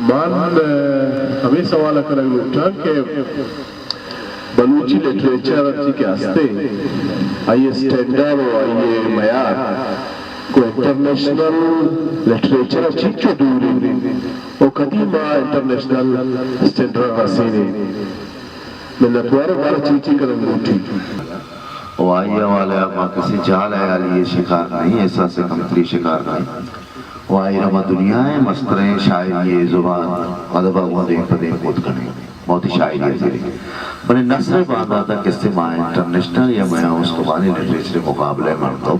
من، ء، ہمے سوال ء کنگ لوٹاں کہ بلوچی لٹریچر ہرچی کہ ہستے، آئی ء اسٹینڈرڈ و آئی ء معیار گوں انٹرنیشنل لٹریچر ء چنچو دور انت و کدی ما انٹرنیشنل اسٹینڈرڈ رسینیں؟ منتوار، مارا چی چی کنگ لوٹی؟ و آئی حوالہ ء ما کسی جہل حیالی ء شکار نہ ایں، احساس کمتری شکار نہ ایں۔ و آئی را ما دنیا ء مستریں شاعری ء زبان ادب ء گوں دیم پہ دیم کت کنیں۔ ما وتی شاعری ء زیریں۔ بلے نثر ء باندات ء کسے ما انٹرنیشنل یا میان استمانی لٹریچر ء مقابلہ ء مردم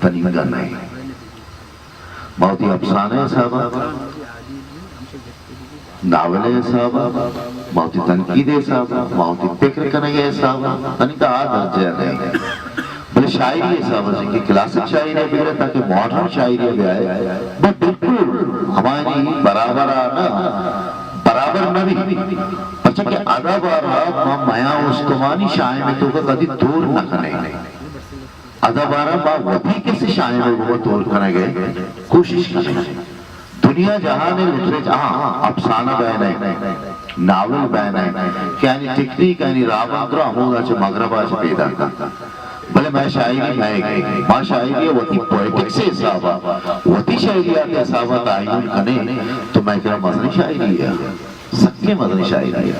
تنینگا نہ ایں۔ ما وتی افسانہ ء حساب ء، ناول ء حساب ء، ما وتی تنقید ء حساب ء، ما وتی پکر کنگ ء حساب ء، تنی تہ آ درجہ ء نہ انت۔ بلے شاعری ء حساب ء، کہ کلاسک شاعری ء بگرے تاکہ ماڈرن شاعری ء بیائے، بہ بالکل ہمایانی برابر ء نہ، برابر نہ بیت۔ پرچا کہ ادب ء را ما میان استمانی شاعر ء توکا کدی تور نہ کنیں۔ ادب ء را ما وتی کسے شاعر ء گوما تور کنگ ء کوشش کنیں۔ دنیا جہان ء لٹریچر، ہاں، افسانہ بین ء، ناول بین ء، کہ آنی ٹیکنیک، آنی راہبند را ہمودا چہ مغرب ء چہ پیدا کنت۔ بلے مئے شاعری مئیگ ء، ما شاعری ء وتی پوئٹکس ء حساب ء، وتی شعریات ء حساب ء تعین کنیں تو مئے کرا مزنیں شاعری ء۔ سکیں مزنیں شاعری ء۔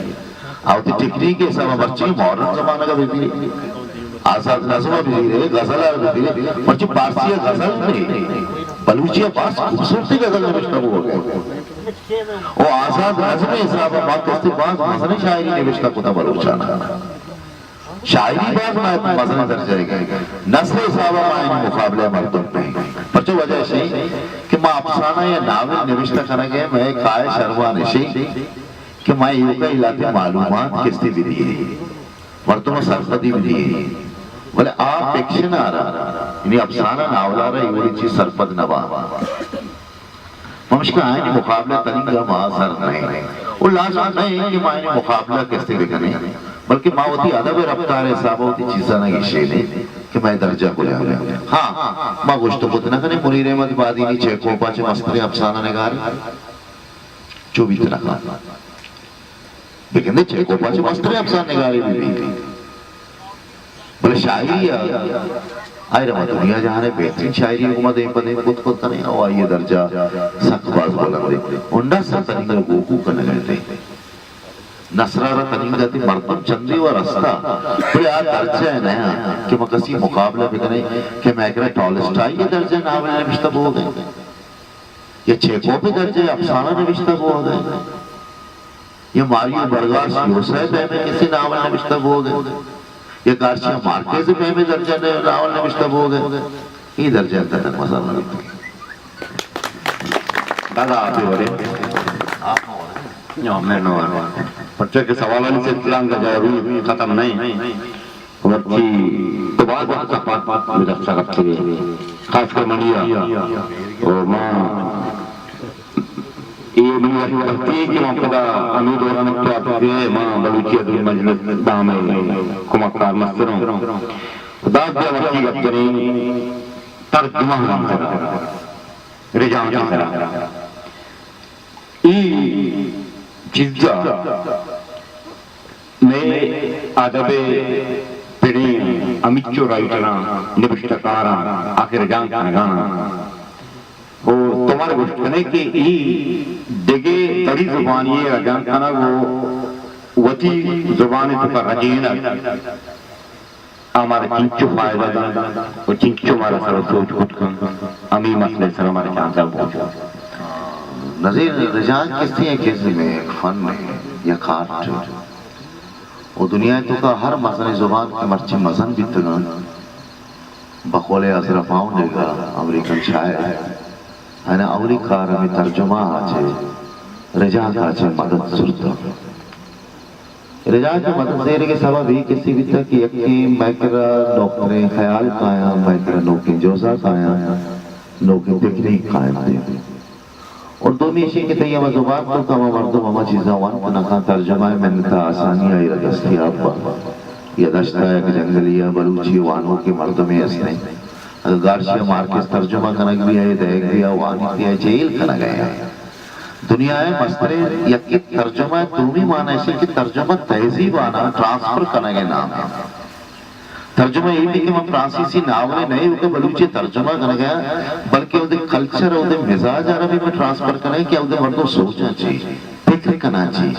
آ وتی ٹیکنیک ء حساب ء مرچی ماڈرن زمانگ ء بہ گیرے، آزاد نظم ء بہ گیرے، غزل ء بہ گیرے، مرچی پارسی ء غزل نے، بلوچی ء باز خوبصورتی غزل نبشتہ بوگ ء۔ او آزاد نظم ء حساب ء ما کستے باز مزنیں شاعری نبشتہ کتہ بلوچاناں۔ شاعری باز ما مزنیں درجہ ء گئے۔ نثر ء حساب ء ما آیانی مقابلہ ء مردم نہ ایں۔ پرچہ وجہ اشی کہ ما افسانہ یا ناول نبشتہ کنگ ء مئے کاہش ارمان اشی کہ ما ایوکا لہتے معلومات کستے بدییں، مردم ء سرپدی بدییں، بلے آ فکشن ء را، یعنی افسانہ ناول ء را اے وڑیں چیز سرپد نہ باں۔ پمشکا آیانی مقابلہ تنینگا ما سر نہ ایں۔ و لازم نہ ایں کہ ما آیانی مقابلہ کستے بکنیں، بلکہ ما وتی ادب ء رفتار ء حساب ء وتی چیزاں نہ گیشینیں کہ مئے درجہ کجا انت۔ ہاں، ما گوشت کت نہ کنیں منیر احمد بادینی چیکوپ ء چہ مستریں افسانہ نگارے۔ چو بیت نہ کنت۔ بگندے چیکوپ ء چہ مستریں افسانہ نگارے بہ بیت۔ بلے شاعری ء آئی را ما دنیا جہان ء بہترین شاعری ء گوما دیم پہ دیم کت کت کنیں او آئی ء درجہ سک باز بلند انت۔ ہنڈا سا تنینگا گوکو کنگ ء انت۔ نثر ء را تنینگا تی مردم چندے و رستا، بلے آ درجہ ء نہ انت کہ ما کسی مقابلہ بکنیں کہ مئے کرا ٹالسٹائی ء درجہ ناول نبشتہ بوگ ء انت۔ یا چیکوپ ء درجہ ء افسانہ نبشتہ بوگ ء انت، یا ماریو برگاس لیوسا ء پیم ء کسے ناول نبشتہ بوگ ء انت، یا گارسیا مارکیز ء پیم ء درجہ ء ناول نبشتہ بوگ ء انت، اے درجہ ء تک مزن نہ بیت۔ دادا آپ ء ورے۔ آپ ء ورے۔ یا منوار۔ پرچہ کہ سوالانی سلسلہ انگا جاری ختم نہ انت۔ مرچی تو باز وقت ء پد مئے دست ء کپتگ ئے، خاص کر منی ء۔ و ما اے منی وش بختی کہ ما پدا ہمے دوران ء تو اتکگ ئے، ما بلوچی ادبی مجلس دام ء کمک کار مستر اوں۔ داد بیا وشی گپ جنیں ترجمہ آنی سرا، رجانک ء سرا۔ اے چیزا مئے ادب ء پڑیں ہمینچو رائٹراں، نبشتہ کاراں آ کہ رجانک کنگا انت۔ و تو مارا گوشت کنے کہ اے دگہ دری زبانی ء رجانک کنگ و وتی زبان ء توکا رجینگ۔ آ مارا چنچو فائدہ دنت و چنچو مارا سر و سوج کت کنت، ہمے مسئلہ ء سرا مارا چانزا بوجا۔ نظیر، رجانک کسے یک ازمے، یک فنے، یک آرٹے و دنیا ء توکا ہر مزنیں زبان کہ مرچی مزن بیتگ انت، بقول ازرا پاؤنڈ ء امریکن شاعر، آیان اولی کار ہمے ترجمہ ء چہ رجانک ء چہ مدد زرتگ۔ رجانک ء مدد زیرگ ء سبب اے کسے بیتگ کہ یکے مئے کرا نوکتریں خیال کایاں، مئے کرا نوکیں جوزا کایاں، نوکیں تکنیک قائم بیت۔ اور دومی ایشی کہ تئی ہما زبان توکا ہما مردم ہما چیزاں ونت نہ کنت، ترجمہ ء منت ء آسانی ء آئی را دستیاب بنت۔ یا دشت ء یک جنگلے ء بلوچی وانوکیں مردمے است انت، اگاں گارشیا مارکیز ترجمہ کنگ بیت، دئیگ بیت، وانیت، جیل کنگ ء انت۔ دنیا ءِ مستریں یکیں ترجمہ ءِ دومی معنی ایش کہ ترجمہ تہذیب آناں ٹرانسفر کنگ ءِ نام ءَ۔ ترجمہ اے بی کہ من فرانسیسی ناولے نہ ایوک ءَ بلوچی ءَ ترجمہ کنگ ءَ، بلکہ اودے کلچر، اودے مزاج ءَ را بھی من ٹرانسفر کنگ ءَ کہ اودے مردم سوچاں چی، فکر کناں چی۔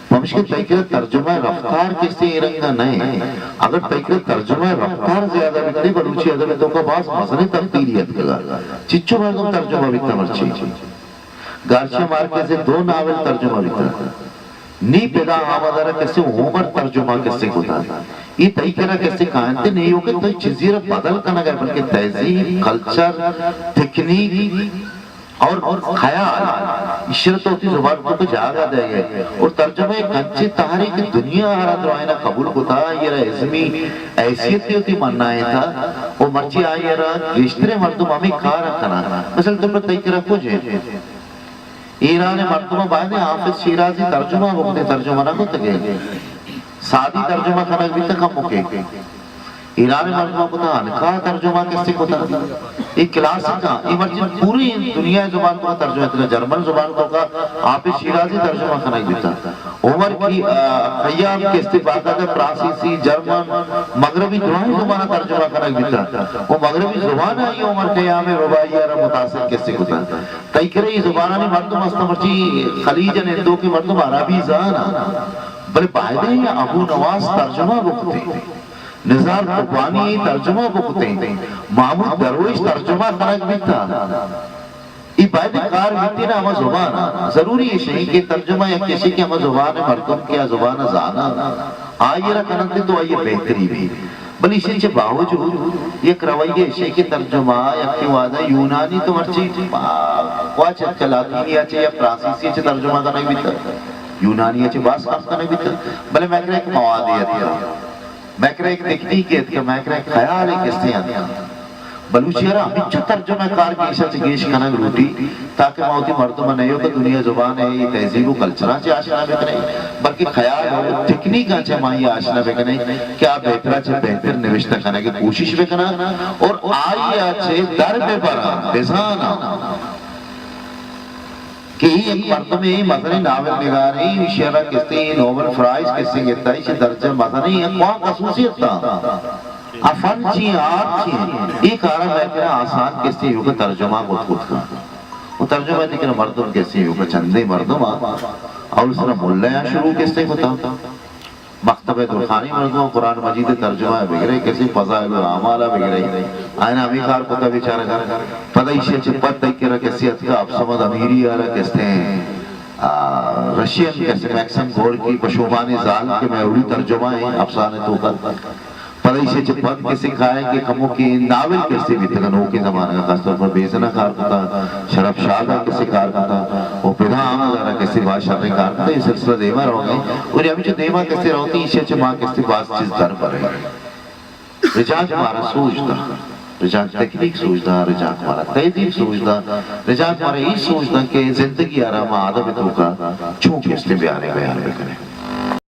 پمشکہ تئی کرا ترجمہ ءِ رفتار کسے اے رنگ ءَ نہ اِنت۔ اگر تئی کرا ترجمہ ءِ رفتار زیادہ بیتیں، بلوچی ادب ءِ توکا باز مزنیں تبدیلی اتکگ ءَ۔ چچو مردم ترجمہ بیتاں مرچی۔ گارشیا مارکیز ءِ دو ناول ترجمہ بیتگ۔ نی پدا آمد ءَ را کسے ہومر ترجمہ کسے کتگ۔ اے تئی کرا کسے کاینت نہ ایوک ءَ تو چیزے را بدل کنگ ءَ، بلکہ تہذیب، کلچر، تکنیک اور خیال، ایشی را تو وتی زبان ءِ توکا جاگہ دئیگ ءَ ئے۔ اور ترجمہ یک انچیں تہرے کہ دنیا ءَ را درائینا قبول کتگ، آئی ءَ را ازمی حیثیتے وتی منائینتگ، و مرچی آئی ءَ را گیشتریں مردم ہمے کار ءَ کناں۔ مثلاً تو پر تئی کرا کج اِنت۔ ایران ءِ مردماں باید اِنت حافظ شیرازی ترجمہ بکتیں، ترجمہ نہ کتگ ئے۔ سعدی ترجمہ کنگ بیتگ کمکے۔ ایران ءِ مردماں کتگ، حنکا ترجمہ کسے کتگ۔ اے کلاسیکاں، اے مرچی پوری دنیا ءِ زبان ءِ توکا ترجمہ اتکگ۔ جرمن زبان ءِ توکا حافظ شیرازی ترجمہ کنگ بیتگ۔ عمر کی، آ، خیام کسے باقاعدہ فرانسیسی، جرمن، مغربی دراہیں زبان ءَ ترجمہ کنگ بیتگ۔ و مغربی زبان ءَ آئی عمر خیام ءِ رباعی ءَ را متاثر کسے کتگ۔ تئی کرا اے زبانانی مردم است، مرچی خلیج ءِ نندوکیں مردم عربی زان اَنت، بلے بایدیں ابو نواس ترجمہ بکتیں، نزار قبانی ترجمہ بکتیں، محمود درویش ترجمہ کنگ بیتگ۔ اے باید کار بیتیں نا ہما زبان ءَ۔ ضروری ایش اِنت کہ ترجمہ یک ایش اِنت کہ ہما زبان ءِ مردم کہ آ زبان ءَ زان اَنت، آئی ءَ را کن اَنت تو آئی ءِ بہتری بیت۔ بلے ایشی چہ باوجود یک رویہ ایش اِنت کہ ترجمہ یکیں وہد ءَ یونانی تو مرچی، آ، واچ ات کہ لاطینی ءَ چہ یا فرانسیسی ءَ چہ ترجمہ کنگ بیتگ، یونانی ءَ چہ باز کم کنگ بیتگ، بلے مئے کرا یک موادے اتکگ، مئے کرا یک تکنیکے اتکگ، مئے کرا یک خیالے کسے اتکگ۔ بلوچی ءَ را ہمینچو ترجمہ کار گیش ءَ چہ گیش کنگ لوٹی تاکہ ما وتی مردم ءَ نہ ایوک ءَ دنیا ءِ زبان ءِ تہذیب و کلچراں چہ آشنا بکنیں، بلکہ خیال و تکنیکاں چہ ما آئی ءَ آشنا بکنیں کہ آ بہتر ءَ چہ بہتر نوشتہ کنگ ءِ کوشش بکناں اور آئی ءَ چہ در ببراں، بزاناں کہ اے یک مردمے، مزنیں ناول نگارے، ایشی ءَ را کسے نوبل پرائز کسے گپتگ، ایشی ءِ درجہ مزنیں یک واک خصوصیت اَنت۔ آ فن چی، آرٹ چی، اے کار ءَ مئے کرا آسان کسے ایوک ءَ ترجمہ کت کت کنت۔ و ترجمہ تئی کرا مردم کسے ایوک ءَ چندے مردم اَنت، اول سرا ملا ءَ شروع کسے کتگ۔ مکتبہ درخانی مردماں قرآن مجید ءِ ترجمہ ءَ بگرئے، کسے فضائل الاعمال ءَ بگرئے، آیاں ہمے کار کتہ بیچارگاں۔ پدا ایشی ءَ چہ پد تئی کرا کسے اتکہ عبدالصمد امیری ءَ را کسے، آ، رشین کسے میکسم گورکی پشومانی زال کہ مئے اولی ترجمہ ایں افسانے توکا۔ پدا ایشی ءَ چہ پد کسے کائے کہ کموکیں ناول کسے بیتگ، نوکیں زمانگ ءَ خاص طور پر بیزن ءَ کار کتہ، شرف شاد ءَ کسے کار کتہ، و پدا احمد ءَ را کسے باز شریں کار کتہ۔ اے سلسلہ دیما روگ ءَ ایں۔ اور ہمینچو دیما کسے روت ایں، ایشی ءَ چہ ما کسے باز چیز در بریں۔ رجانک مارا سوج داں، رجانک تکنیک سوج داں، رجانک مارا تہذیب سوج داں، رجانک مارا اے سوج داں کہ زندگی ءَ را ما ادب ءِ توکا چون کسے بیاریں، بیان بکنیں۔